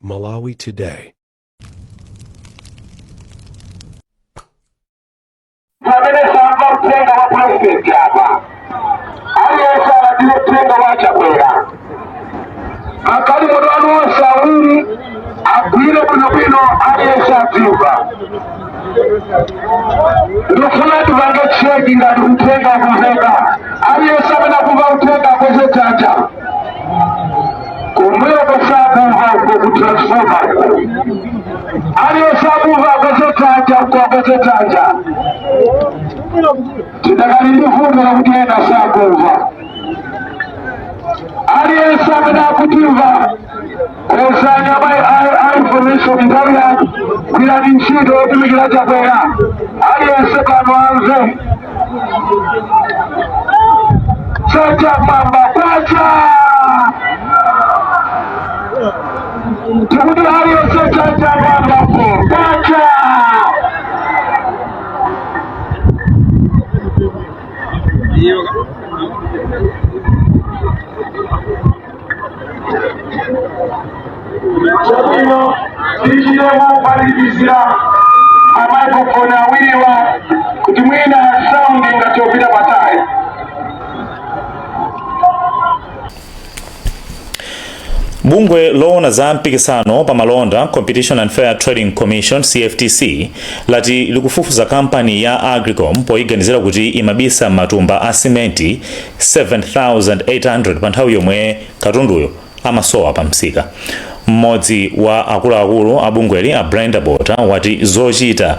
Malawi Today. Pamene samva uthenga wa purezidenti apa, aliyense alandire uthenga wa Chakwera. Magalimoto anu onse awiri agwire bwinobwino, aliyense adziwa. Ndikufuna tipange check ngati uthenga akumveka. Aliyense amene akumva uthenga akweze dzanja. Kumbuyo kosakumva uko, ku transformer uko, aliyense akumva akweze dzanja uko, akweze dzanja. Tidakali ndi vuto lakuti ena sakumva. Aliyense amene akutimva, kwezani. A information, nthawi yanu, gwirani ntchito yotumikira Chakwera. Aliyense pano amve. Chacha pamba kwacha, tikuti aliyense chacha pambapo kwacha. Chabwino, tichitemo kuphatikizira mamaikofoni awiriwa kuti mwina sound ngati yopita patali. Bungwe loona za mpikisano pa malonda, Competition and Fair Trading Commission, CFTC, lati likufufuza kampani ya Agricom poyiganizira kuti imabisa matumba a simenti 7800 pa nthawi yomwe katunduyo amasowa pa msika. Mmodzi wa akuluakulu a bungweli, a Brenda Bota, wati zochita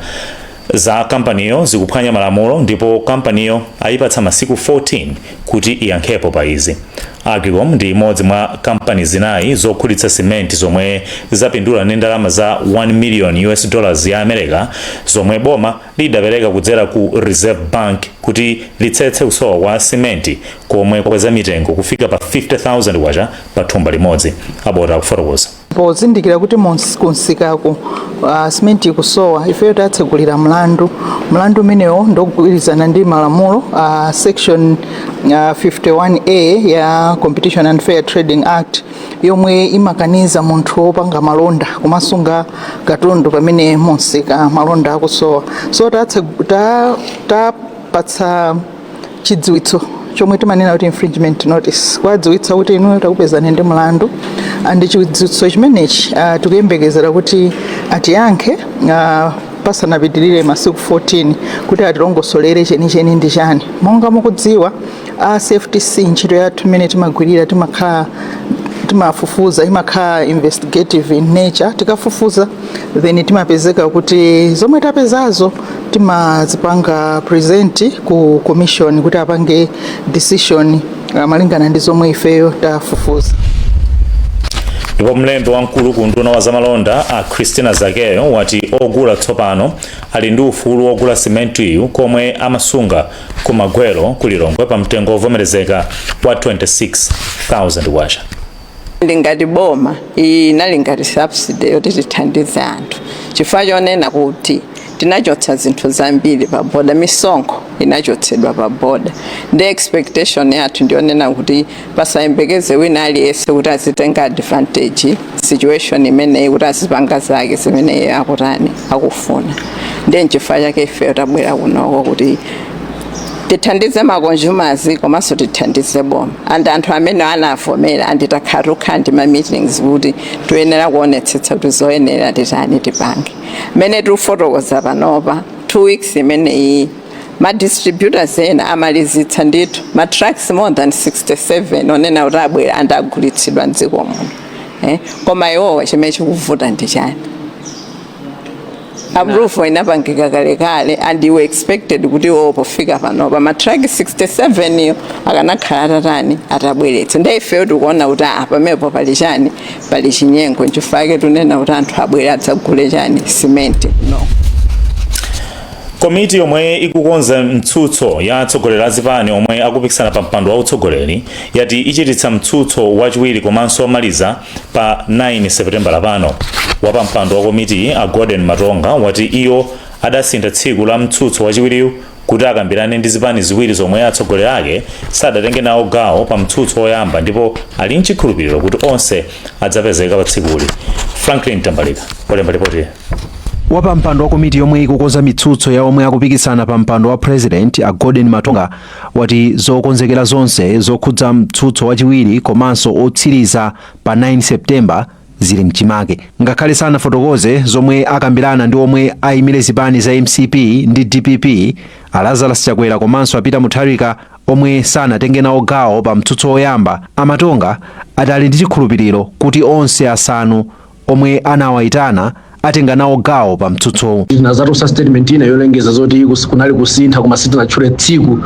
za kampaniyo zikuphwanya malamulo ndipo kampaniyo ayipatsa masiku 14 kuti iyankhepo pa izi. Agricom ndi imodzi mwa kampani zinayi zokhutitsa simenti zomwe zapindula ndi ndalama za 1 million US dollars ya America zomwe boma lidapereka kudzera ku Reserve Bank kuti litsetse kusowa kwa simenti komwe kwakweza mitengo kufika pa 50,000 kwacha pa thumba limodzi. Abota akufotokoza. Pozindikira kuti kumsikaku simenti ikusowa, ifeyo tatsegulira mlandu. Mlandu umenewo ndogwirizana ndi malamulo, section 51A ya Competition and Fair Trading Act, yomwe imakaniza munthu wopanga malonda kumasunga katundu pamene mumsika malonda akusowa. So tapatsa chidziwitso chomwe timanena kuti infringement notice, kuwadziwitsa kuti inuyo takupezani ndi mlandu. And chidziwitso chimenechi tikuyembekezera kuti atiyankhe pasanapitirire masiku 14 kuti atilongosolere chenicheni ndi chani. Monga mukudziwa, a CFTC ntchito yathu imene timagwirira, timakhala timafufuza, imakhala investigative in nature. Tikafufuza, then timapezeka kuti zomwe tapezazo timazipanga present ku commission kuti apange decision malingana ndi zomwe ifeyo tafufuza. Ndipo mlembi wamkulu ku unduna wa zamalonda, a Christina Zakeyo, wati ogula tsopano ali ndi ufulu wogula simentiyu komwe amasunga ku Magwero ku Lilongwe pa mtengo wovomerezeka wa 26,000 kwacha. Ndingati boma iyi inali ngati subsidy yoti tithandize anthu, chifukwa chonena kuti tinachotsa zinthu zambiri pa boda, misonkho inachotsedwa pa boda, ndi expectation yathu ndionena kuti pasayembekeze wina aliyense kuti azitenga advantage situation imeneyi kuti azipanga zake zimene iye akutani, akufuna. Ndiye nchifukwa chake ifeyo tabwera kunoko kuti tithandize ma consumers komanso tithandize boma. And anthu amene anavomera, and takhala tukhala ndi ma meetings kuti tiyenera kuonetsetsa kuti zoyenera titani, tipange. Mmene tikufotokoza panopa, 2 weeks imeneyi ma distributors ena amalizitsa ndithu ma trucks more than 67 onena kuti abwera and agulitsidwa mdziko muno, eh? Koma iwowa chimene chikuvuta ndi chani? Approval inapangika kalekale and you were expected kuti iwowo pofika panopa ma truck 67 iyo akanakhala atatani, atabweretsa. Ndiye ifeyo tikuona kuti ah, pamenepo pali chani? Pali chinyengo. Nchifukwa chake tunena kuti anthu abwere adzagule chani? Simenti no. Komiti yomwe ikukonza mtsutso ya atsogoleri a zipani omwe akupikisana pa mpando wa utsogoleri yati ichititsa mtsutso wachiwiri komanso womaliza pa 9 Seputembala pano. Wapampando wa komitiyi, a Gordon Matonga, wati iyo adasintha tsiku la mtsutso wachiwiriyu Kuti akambirane ndi zipani ziwiri zomwe atsogoleri ake sadatenge nawo gawo pa mtsutso woyamba, ndipo ali mchikhulupiriro kuti onse adzapezeka pa tsikuli. Franklin Tambalika walemba ripoti. Wapampando wa komiti yomwe ikukonza mitsutso ya omwe akupikisana pa mpando wa president, a Gordon Matonga, wati zokonzekera zonse zokhudza mtsutso wachiwiri komanso otsiriza pa 9 September zili mchimake. Ngakhale sanafotokoze zomwe akambirana ndi omwe ayimire zipani za MCP ndi DPP, a Lazarus Chakwera komanso a Peter Mutharika, omwe sanatenge nawo gawo pa mtsutso woyamba, a Matonga ati ali ndi chikhulupiriro kuti onse asanu omwe anawayitana atenga nawo gawo pa mtsutsowu. Tinazatulutsa statement ina yolengeza zoti kunali kusintha, koma sitinatchule tsiku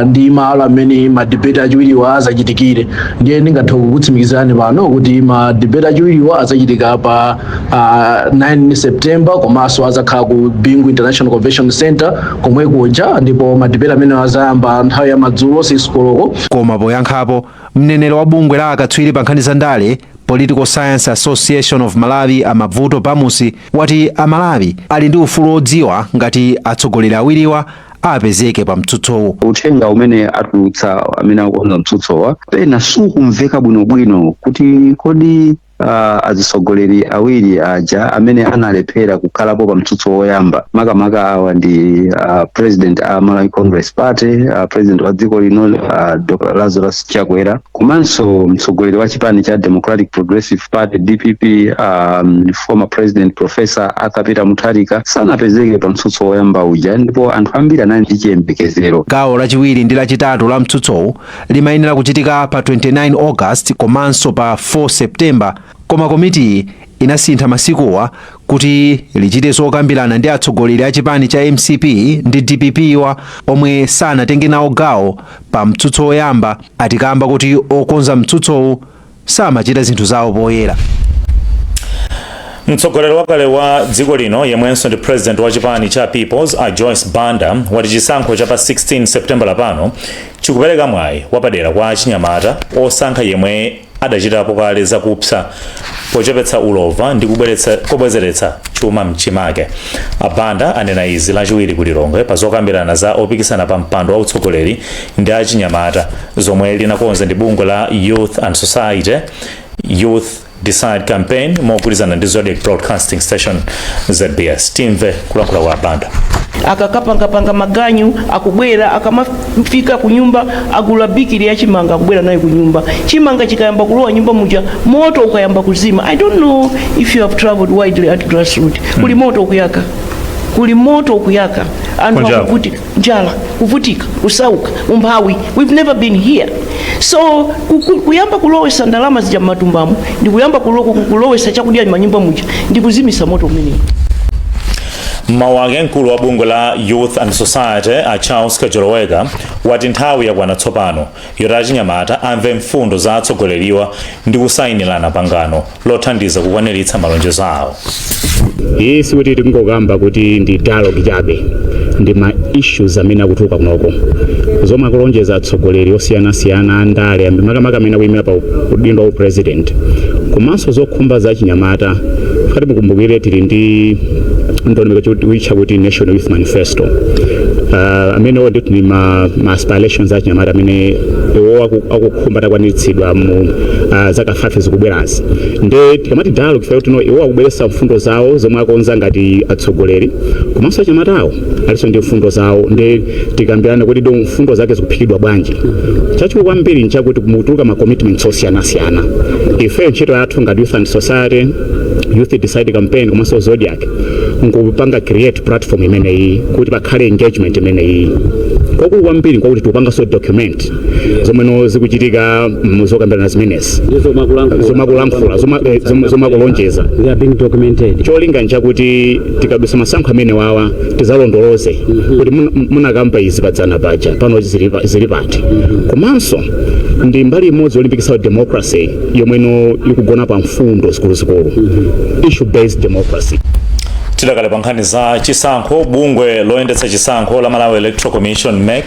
ndi malo amene ma debate achiwiriwa azachitikire. Ndiye ndingathe kukutsimikizirani pano kuti ma debate achiwiriwa azachitika pa 9 September, komanso azakhala ku Bingu International Convention Center komwe kuja, ndipo ma debate amene azayamba nthawi ya madzulo 6 koloko. Koma poyankhapo, mneneri wa bungwe la akatswiri pa nkhani za ndale, Political Science Association of Malawi, a Mavuto Bamusi, wati Amalawi ali ndi ufulu odziwa ngati atsogoleri awiriwa apezeke pa mtsutsowu. Uthenga umene atulutsa amene akukonza mtsutsowa pena sukumveka bwinobwino kuti kodi azitsogoleri awiri aja amene analephera kukhalapo pa mtsutso woyamba, makamaka awa ndi president a Malawi Congress Party, president wa dziko lino, Dr Lazarus Chakwera, komanso mtsogoleri wa chipani cha Democratic Progressive Party, DPP, former president Professor Arthur Peter Mutharika, sanapezeke pa mtsutso woyamba uja, ndipo anthu ambiri anali ndi chiyembekezero. Gawo lachiwiri ndi lachitatu la mtsutsowu limayenera kuchitika pa 29 August komanso pa 4 September, koma komitiyi inasintha masikuwa kuti lichite zokambirana ndi atsogoleri a chipani cha MCP ndi DPP wa omwe sanatenge nawo gawo pa mtsutso woyamba, atikamba kuti okonza mtsutsowu samachita zinthu zawo poyera. Mtsogoleri wakale wa dziko lino yemwenso ndi president wa chipani cha Peoples, a Joyce Banda, wati chisankho cha pa 16 September lapano chikupereka mwayi wapadera kwa achinyamata osankha yemwe adachitapo kale zakupsa pochepetsa ulova ndi kubwezeretsa chuma mchimake. A Banda anena izi Lachiwiri ku Lilongwe pa zokambirana za opikisana pa mpando wa utsogoleri ndi achinyamata zomwe linakonza ndi bungwe la Youth and Society Youth Decide Campaign mogwirizana ndi Zodiac Broadcasting Station, ZBS. Timve kulankhula kwa Banda. Akakapangapanga maganyu, akubwera, akamafika kunyumba agula bikiri ya chimanga, akubwera nayo kunyumba. Chimanga chikayamba kulowa nyumba muja, moto ukayamba kuzima. I don't know if you have traveled widely at grassroot. Kuli moto ukuyaka, kuli moto ukuyaka, anthu Kunjala. Akuvutika, njala, kuvutika, kusauka, umphawi. We've never been here. So kuyamba kulowesa ndalama zija mmatumbamo ndi kuyamba kulowesa chakudya manyumba muja ndi kuzimisa moto umenewu. Mmawu ake, mkulu wa bungwe la Youth and Society, a Charles Kajoloweka, wati nthawi yakwana tsopano yoti achinyamata amve mfundo za atsogoleriwa ndi kusayinirana pangano lothandiza kukwaniritsa malonjezo awo. Iyi sikuti tikungokamba kuti ndi dialogue chabe, ndi ma issues amene akutuluka kunoko, zomwe akulonjeza atsogoleri osiyanasiyana andale, makamaka amene akuyimira pa udindo wa president, komanso zokhumba za chinyamata. Fati mukumbukire tili ndi ndondomeko choitcha kuti National Youth Manifesto, amenewo ndithu ni ma aspirations a chinyamata amene iwo akukhumba atakwaniritsidwa mu zaka 5 zikubwerazi. Nde tikamati dialogue, ife kuti no, iwo akubweretsa mfundo zawo zomwe akonza ngati atsogoleri, komanso achinyamatawo alinso ndi mfundo zawo, nde tikambirane kuti do mfundo zake zikuphikidwa bwanji. Chachikulu kwambiri nchakuti mutuluka ma commitments osiyanasiyana. Ife ntchito yathu ngati Youth and Society, Youth Decide Campaign komanso Zodiac nkupanga create platform imeneyi kuti pakhale engagement imeneyi. Kwakulu kwambiri nkwakuti tikupanganso document zomweno zikuchitika muzokambirana zimenezi, zomakulankhula, zomakulonjeza. They are being documented. Cholinga nchakuti tikadusa masankho amene wawa, tizalondoloze kuti munakamba izi padzana paja, pano zili pati. Komanso ndi mbali imodzi yolimbikitsa democracy yomweno ikugona pa mfundo zikuluzikulu, issue based democracy. Tidakale pa nkhani za chisankho, bungwe loyendetsa chisankho la Malawi Electoral Commission, MEC,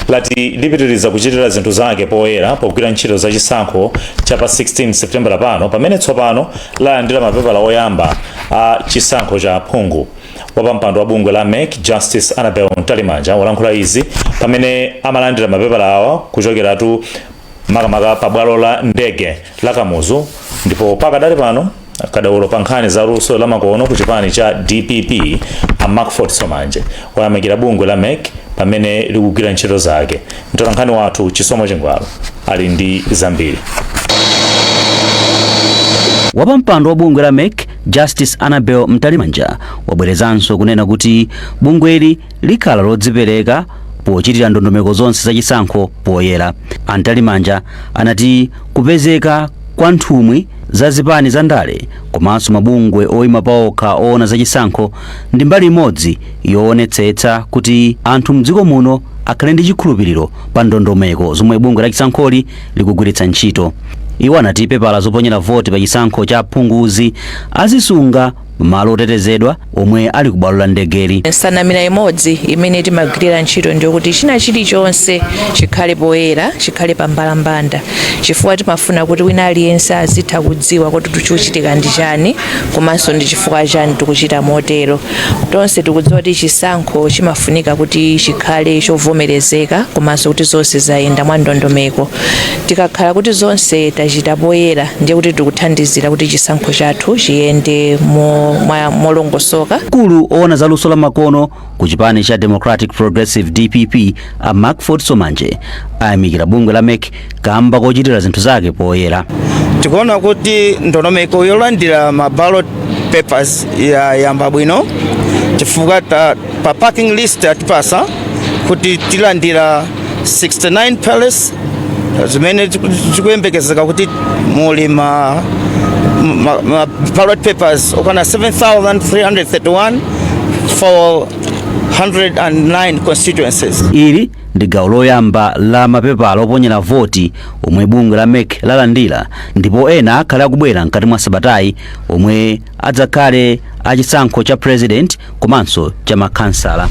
lati lipitiriza kuchitira zinthu zake poyera pogwira ntchito za chisankho cha pa 16 September pano, pamene tsopano lalandira mapepala oyamba a chisankho cha phungu. Wapampando wa bungwe la MEC, Justice Annabel Mtalimanja, walankhula izi pamene amalandira mapepala awa kuchokeratu makamaka pa bwalo la ndege la Kamuzu. Ndipo pakadali pano, kadaulo pa nkhani za luso lamakono ku chipani cha DPP, a Macford Somanje, wayamikira bungwe la MEC pamene likugwira ntchito zake. Mtolankhani wathu Chisomo Chingwalo ali ndi zambiri. Wapampando wa bungwe la MEC, Justice Annabel Mtalimanja, wabwerezanso kunena kuti bungweli likhala lodzipereka pochitira ndondomeko zonse zachisankho poyera. A Mtalimanja anati kupezeka kwa nthumwi za zipani za ndale komanso mabungwe oyima paokha oona zachisankho ndi mbali imodzi yoonetsetsa kuti anthu mdziko muno akhale ndi chikhulupiriro pa ndondomeko zomwe bungwe la chisankholi likugwiritsa ntchito. Iwo anati pepala zoponyera voti pa chisankho cha phunguzi azisunga malo otetezedwa omwe ali ku bwalo la ndegeli. Nsanamira imodzi imene timagwirira ntchito ndiyokuti china chilichonse chikhale poyera, chikhale pa mbalambanda, chifukwa timafuna kuti wina aliyense azitha kudziwa kuti tikuchitika ndi chani komanso ndi chifukwa chani tikuchita motero. Tonse tikudziwa kuti chisankho chimafunika kuti chikhale chovomerezeka komanso kuti zonse zayenda mwa ndondomeko. Tikakhala kuti zonse tachita poyera, ndiye kuti tikuthandizira kuti chisankho chathu chiyende molongosoka. Mkulu oona za luso la makono ku chipani cha Democratic Progressive, DPP, a Macford Somanje, ayamikira bungwe la MEC kamba kochitira zinthu zake poyera. Tikuona kuti ndondomeko yolandira ma ballot papers yayamba bwino, chifukwa pa packing list atipasa kuti tilandira 69 pallets zimene zikuyembekezeka kuti muli ma ballot papers okwana 7331 for 109 constituencies. Ili ndi gawo loyamba la mapepala oponyera voti omwe bungwe la MEC lalandira, ndipo ena akhale akubwera mkati mwa sabatayi omwe adzakhale achisankho cha president komanso cha makhansala.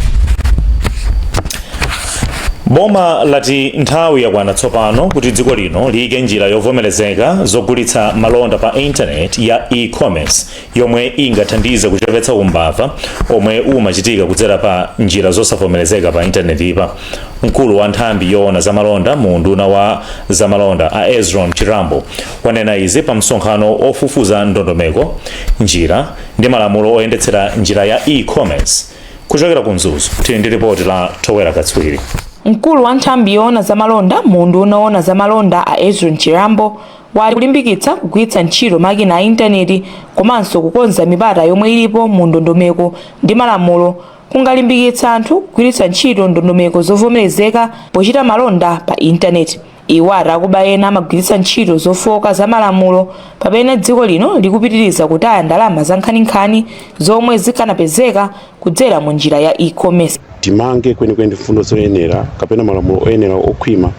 Boma lati nthawi yakwana tsopano kuti dziko lino liyike njira yovomerezeka zogulitsa malonda pa intaneti ya e-commerce yomwe ingathandize kuchepetsa umbava omwe umachitika kudzera pa njira zosavomerezeka pa intaneti ipa. Mkulu wa nthambi yoona zamalonda mu unduna wa zamalonda, a Ezron Chirambo, wanena izi pa msonkhano ofufuza ndondomeko, njira ndi malamulo oyendetsera njira ya e-commerce. Kuchokera ku Mzuzu tili ndi ripoti la Towera Katswiri. Mkulu wa nthambi yoona zamalonda mu unduna woona zamalonda, a Ezron Chirambo, wati kulimbikitsa kugwiritsa ntchito makina a intaneti komanso kukonza mipata yomwe ilipo mu ndondomeko ndi malamulo kungalimbikitsa anthu kugwiritsa ntchito ndondomeko zovomerezeka pochita malonda pa intaneti. Iwo ati akuba ena amagwiritsa ntchito zofoka za malamulo pamene dziko lino likupitiriza kutaya ndalama za nkhaninkhani zomwe zikanapezeka kudzera mu njira ya e-commerce. Timange kwenikweni mfundo zoyenera kapena malamulo oyenera okhwima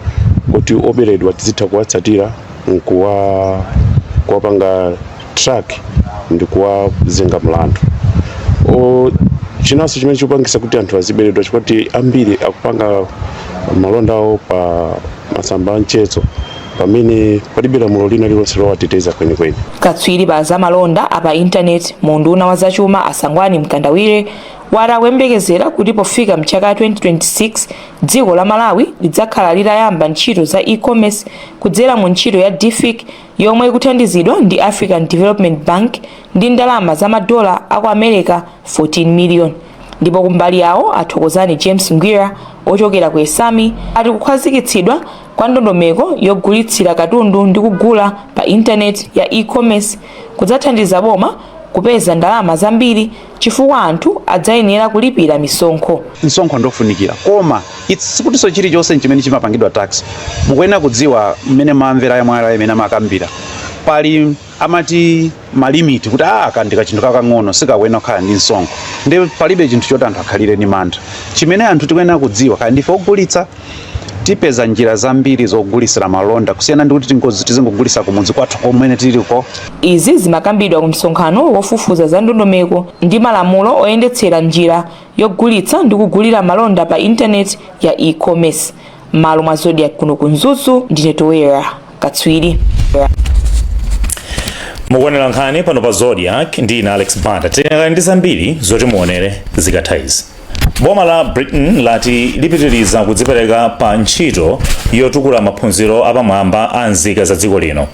kuti oberedwa tizitha kuwatsatira, kuwapanga track ndi kuwazenga mlandu. Chinanso chimene chikupangisa kuti anthu aziberedwa, chikuti ambiri akupanga malonda awo pa masamba a mchezo pamene palibe lamulo lina lililonse lowateteza kwenikweni. Katswiri pa zamalonda apa intaneti mu unduna wa zachuma, Asangwani Mkandawire, wati akuyembekezera kuti pofika mchaka 2026 dziko la Malawi lidzakhala litayamba ntchito za e-commerce kudzera mu ntchito ya DFIC yomwe ikuthandizidwa ndi African Development Bank ndi ndalama za madola aku America 14 million. Ndipo kumbali yawo, Athokozani James Ngwira ochokera ku ESAMI ati kukhazikitsidwa kwa ndondomeko yogulitsira katundu ndi kugula pa intaneti ya e-commerce kudzathandiza boma kupeza ndalama zambiri, chifukwa anthu adzayenera kulipira misonkho. Msonkho ndofunikira, koma sikutinso chilichonse chimene chimapangidwa tax. Mukuyenera kudziwa mmene mamvera MRA imene amakambira, pali amati ma limit kuti kandi kachinthu kakang'ono sikakuyenera kukhala ndi msonkho, ndi palibe chinthu choti anthu akhalire ndi mantha. Chimene anthu tikuyenera kudziwa, kaya ndife ogulitsa, Tipeza njira zambiri zogulisira malonda kusiyana ndi kuti tizingogulisa kumudzi kwathu komwene tiliko. Izi zimakambidwa ku msonkhano wofufuza za ndondomeko ndi malamulo oyendetsera njira yogulitsa ndi kugulira malonda pa intaneti ya e-commerce. M'malo mwa Zodiak kuno ku Mzuzu, ndine Towera Katswiri. Mukuonera nkhani pano pa Zodiak ndi ine Alex Banda. Tili ndi zambiri zoti muonere zikatha izi. Boma la Britain lati lipitiriza kudzipereka pa ntchito yotukula maphunziro apamwamba a nzika za dziko lino.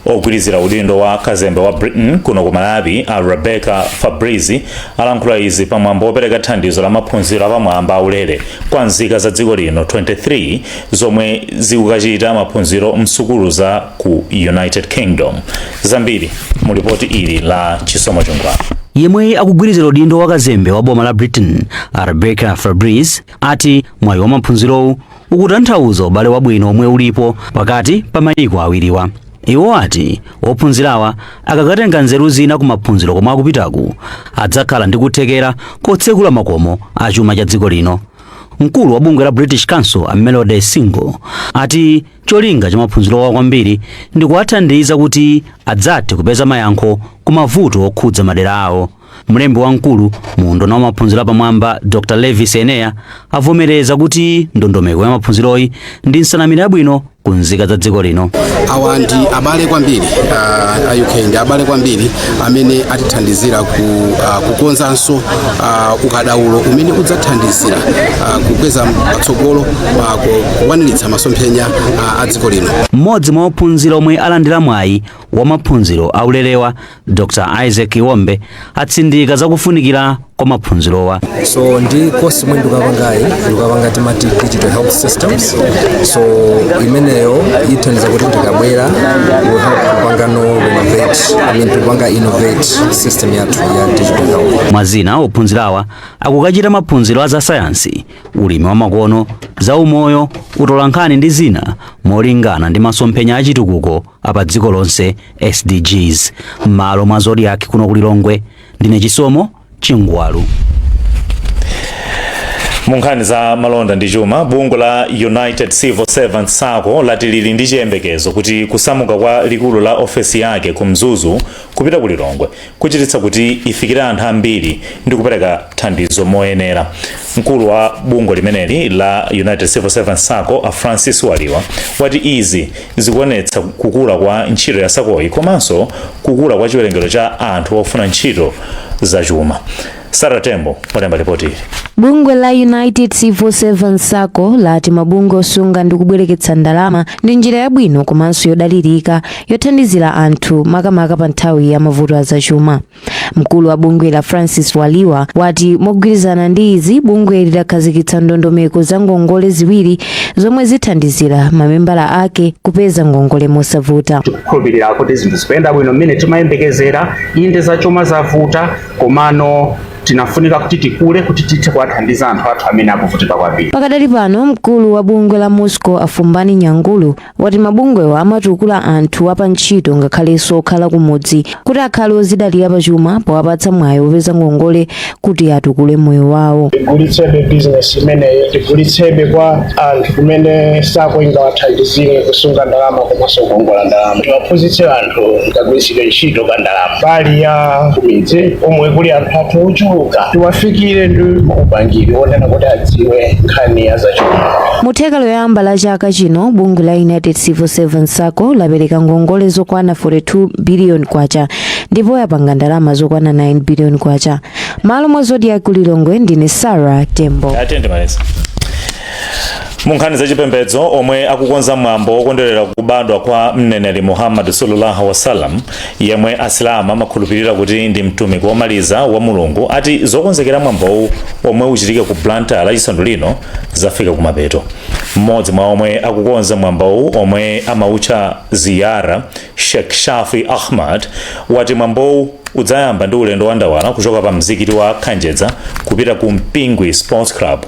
Ogwirizira udindo wa kazembe wa Britain kuno ku Malawi, a Rebecca Fabrizi, alankhula izi pamwambo wopereka thandizo la maphunziro apamwamba aulere kwa nzika za dziko lino 23 zomwe zikukachita maphunziro msukulu za ku United Kingdom. Zambiri mu lipoti ili la Chisomo Chungwano. Yemwe akugwirizira udindo wa kazembe wa boma la Britain, a Rebecca Fabrizi, ati mwayi wa maphunzirowu ukutanthauza ubale wabwino omwe ulipo pakati pa mayiko awiriwa. Iwo ati ophunzirawa akakatenga nzeru zina ku maphunziro komwe akupitaku, adzakhala ndi kuthekera kotsekula makomo a chuma cha dziko lino. Mkulu wa bungwe la British Council, a Melody Single, ati cholinga cha maphunzirowa kwambiri ndi kuwathandiza kuti adzathe kupeza mayankho ku mavuto okhudza madera awo. Mlembi wamkulu mu unduna wa maphunziro apamwamba, Dr Levis Enea, avomereza kuti ndondomeko ya maphunziroyi ndi nsanamira yabwino ku nzika za dziko lino. Awa ndi abale kwambiri, a UK ndi abale kwambiri amene atithandizira kukonzanso ukadaulo umene udzathandizira kukweza patsogolo kukwaniritsa masomphenya a dziko lino. Mmodzi mwa ophunzira omwe alandira mwayi wa maphunziro aulerewa, Dr Isaac Iwombe, atsindika zakufunikira kwa maphunzirowa. So ndi course imwe ndikukapangayi, ndikukapanga timati digital health systems. So imeneyo ithandiza kuti ndikabwera will help kupangano renovate, I mean, kupanga innovate system yathu ya digital health. Mwazina, ophunzirawa akukachita maphunziro a za sayansi, ulimi wa makono, za umoyo, utolankhani ndi zina, molingana ndi masomphenya achitukuko apa dziko lonse, SDGs. M'malo mwa Zodiak kuno ku Lilongwe, ndine Chisomo Chingwalu. Mu nkhani za malonda ndi chuma, bungwe la United Civil Servants SACCO lati lili ndi chiyembekezo kuti kusamuka kwa likulu la ofesi yake ku Mzuzu kupita ku Lilongwe kuchititsa kuti ifikire anthu ambiri ndi kupereka thandizo moyenera. Mkulu wa bungwe limeneli la United Civil Servants SACCO, a Francis Waliwa, wati izi zikuonetsa kukula kwa ntchito ya SACCOyi komanso kukula kwa chiwerengero cha anthu ofuna ntchito zachuma. Sara Tembo walemba ripoti ili. Bungwe la United Civil Servants SACCO lati mabungwe osunga ndi kubwereketsa ndalama ndi njira yabwino komanso yodalirika yothandizira anthu, makamaka pa nthawi ya mavuto azachuma. Mkulu wa bungwe la, Francis Waliwa, wati mogwirizana ndi izi, bungwe lidakhazikitsa ndondomeko za ngongole ziwiri zomwe zithandizira mamembala ake kupeza ngongole mosavuta. Tikukhulupirira kuti zinthu zikuyenda bwino mmene timayembekezera. Inde, zachuma zavuta, komano tinafunika kuti tikule kuti tithe kuwathandiza anthu athu amene akuvutika kwambiri. Pakadali pano, mkulu wa bungwe la Musco, Afumbani Nyangulu, wati mabungwewa amatukula anthu apa ntchito ngakhalenso okhala kumudzi kuti akhale ozidalira pachuma powapatsa mwayi wopeza ngongole kuti atukule moyo wawo. Tigulitsebe bizinesi imeneyo, tigulitsebe kwa anthu kumene SACCO ingawathandizire kusunga ndalama komanso kukongola ndalama. Tiwaphunzitse anthu kagwiritsidwe ntchito ka ndalama. Mbali ya kumidzi omwe kuli anthu athu ochuluka, tiwafikire ndi upangiri wonena kuti adziwe nkhani ya zachuma. Mu theka loyamba la chaka chino, bungwe la United Civil Servants SACCO lapereka ngongole zokwana 42 billion kwacha ndipo yapanga ndalama zokwana 9 billion kwacha. Malo mwa Zodiak ku Lilongwe, ndine Sarah Tembo. Atende malesa. Mu nkhani zachipembedzo, omwe akukonza mwambo wokondwerera kubadwa kwa mneneri Muhammad sallallahu wasallam, yemwe Asilamu amakhulupirira kuti ndi mtumiki womaliza wa Mulungu, ati zokonzekera mwambowu omwe uchitike ku Blantyre Lachisanu lino zafika kumapeto. Mmodzi mwa omwe akukonza mwambowu, omwe amautcha ziyara, Sheikh Shafi Ahmad, wati mwambowu udzayamba ndi ulendo wa ndawala kuchoka pa mzikiti wa Khanjedza kupita ku Mpingwi Sports Club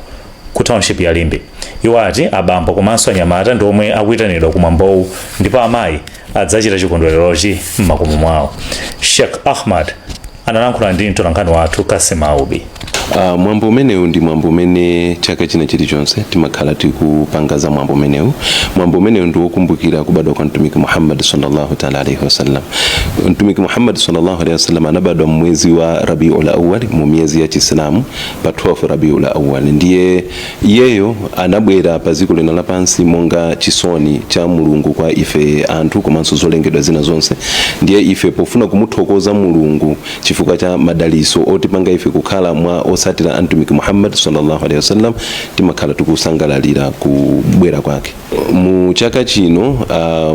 ku township ya Limbe. Iwo ati abambo komanso anyamata ndi omwe akuyitanidwa ku mwambowu ndipo amayi adzachita chikondwererochi m'makomo mwawo. Sheikh Ahmad analankhula ndi mtolankhani wathu Kasim Aubi. Mwambo umenewu ndi mwambo umene chaka china chilichonse timakhala tikupanga za mwambo umenewu. Mwambo umenewu ndi wokumbukira kubadwa kwa Mtumiki Muhammad sallallahu ta'ala alaihi wasallam. Mtumiki Muhammad sallallahu alaihi wasallam anabadwa mwezi wa Rabiul Awwal mu miyezi ya Chisilamu, pa 12 Rabiul Awwal. Ndiye iyeyo anabwera pa dziko lino lapansi monga chisoni cha Mulungu kwa ife anthu komanso zolengedwa zina zonse. Ndiye ife pofuna kumuthokoza Mulungu chifukwa cha madaliso otipanga ife kukhala mwa osatira a Mtumiki Muhammad sallallahu alaihi wasallam, timakhala tikusangalalira kubwera kwake. Mu chaka chino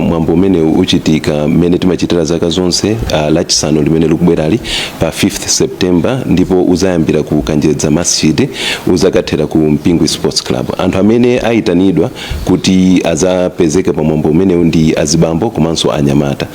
mwambo umenewu uchitika mmene timachitira zaka zonse, Lachisanu limene likubwerali pa 5th September, ndipo uzayambira ku Kanjedza Masjid, uzakathera ku Mpingwe Sports Club. Anthu amene ayitanidwa kuti azapezeke pa mwambo umenewu ndi azibambo komanso anyamata.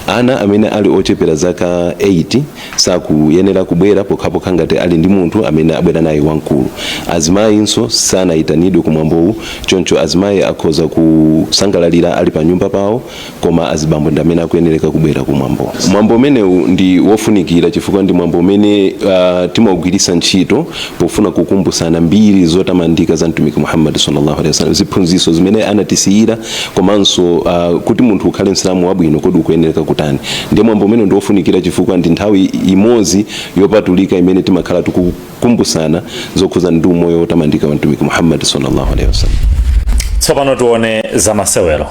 Ana amene ali ochepera zaka 8 sakuyenera kubwera, pokhapokha ngati ali ndi munthu amene abwera naye wamkulu. Azimayinso sanayitanidwe ku mwambowu, choncho azimayi akhoza kusangalalira ali pa nyumba pawo, koma azibambo ndi amene akuyenereka kubwera ku mwambo. Mwambo umenewu ndi wofunikira chifukwa ndi mwambo umene timawugwiritsa ntchito pofuna kukumbusana mbiri zotamandika za Mtumiki Muhammad sallallahu alaihi wasallam, ziphunzitso zimene anatisiyira, komanso kuti munthu ukhale Msilamu wabwino kodi ukuyenereka kutani. Ndiye mwambo umene ndi wofunikira chifukwa ndi nthawi imodzi yopatulika imene timakhala tikukumbusana zokhuza ndi umoyo wotamandika wa Mtumiki Muhammad sallallahu alaihi wasallam. Tsopano tione za masewero.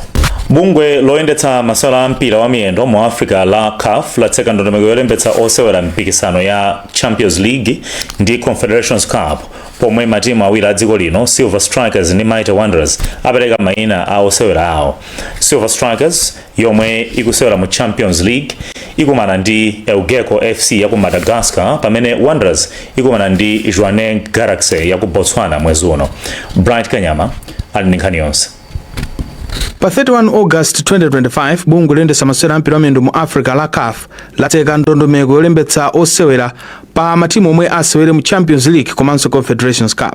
Bungwe loyendetsa masewero a mpira wa miyendo mu Africa la CAF latseka ndondomeko yolembetsa osewera mpikisano ya Champions League ndi Confederations Cup, pomwe matimu awiri a dziko lino, Silver Strikers ndi Mighty Wanderers, apereka mayina a osewera awo. Silver Strikers, yomwe ikusewera mu Champions League, ikumana ndi Elgeco FC ya ku Madagascar, pamene Wanderers ikumana ndi Jwaneng Galaxy ya ku Botswana mwezi uno. Bright Kanyama ali ndi nkhani yonse. Pa 31 August 2025, bungwe loyendetsa masewera ampira wamiyendo mu Africa la CAF latseka ndondomeko yolembetsa osewera pa matimu omwe asewere mu Champions League komanso Confederations Cup.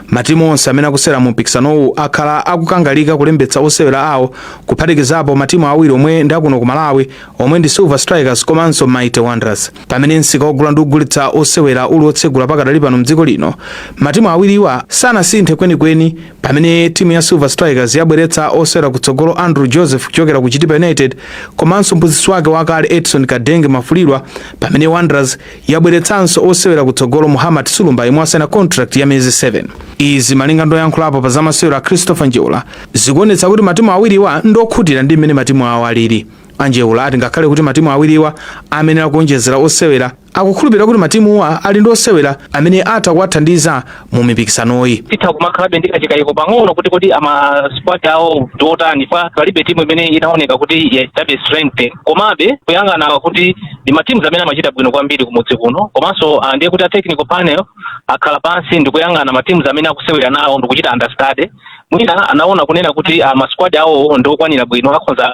Matimu onse amene akusewera mu mpikisanowu akhala akukangalika kulembetsa osewera awo, kuphatikizapo matimu awiri omwe ndi akuno ku Malawi, omwe ndi Silver Strikers komanso Mighty Wanderers. Pamene msika wogula ndi kugulitsa osewera uli wotsegula pakadali pano mdziko lino, matimu awiriwa sanasinthe kwenikweni, pamene timu ya Silver Strikers yabweretsa osewera kutsogolo Andrew Joseph kuchokera ku Chitipa United komanso mphunzitsi wake wakale Edson Kadenge Mafulirwa, pamene Wanderers yabweretsanso osewera kutsogolo Muhammad Sulumba yemwe asayina contract ya miyezi 7. Izi, malinga ndoyankhulapo pa zamasewero a Christopher Njeula, zikuonetsa kuti matimu awiriwa ndokhutira ndi mmene matimu awo alili. Anjeula ati ngakhale kuti matimu awiriwa amenera kuonjezera osewera, akukhulupirira kuti matimuwa ali ndi osewera amene atha kuwathandiza mu mipikisanoyi. Titha kumakhalabe ndi kachikayiko pang'ono kuti kodi ama squad awo ndi otani, pa palibe timu imene inaoneka kuti yachabe strength. Komabe kuyang'ana kuti ndi matimu amene amachita bwino kwambiri kumudzi kuno, komanso ndiye kuti a technical panel akhala pansi ndikuyang'ana matimu amene akusewera nawo ndikuchita understudy. Mwina anaona kunena kuti ma squad awo ndi okwanira bwino, akhoza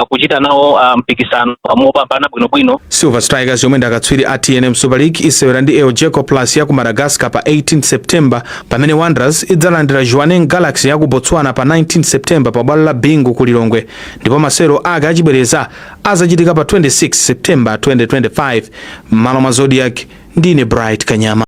kuchita nawo mpikisano mopambana bwinobwino. Silver Strikers, yomwe ndi akatswiri a TNM Super League, isewera ndi Elgeco Plus ya ku Madagascar pa 18 September, pamene Wanderers idzalandira Jwaneng Galaxy ya ku Botswana pa 19 September pa bwalo la Bingu ku Lilongwe, ndipo masewero ake achibwereza azachitika pa 26 September 2025. M'malo mwa Zodiak, ndine Bright Kanyama.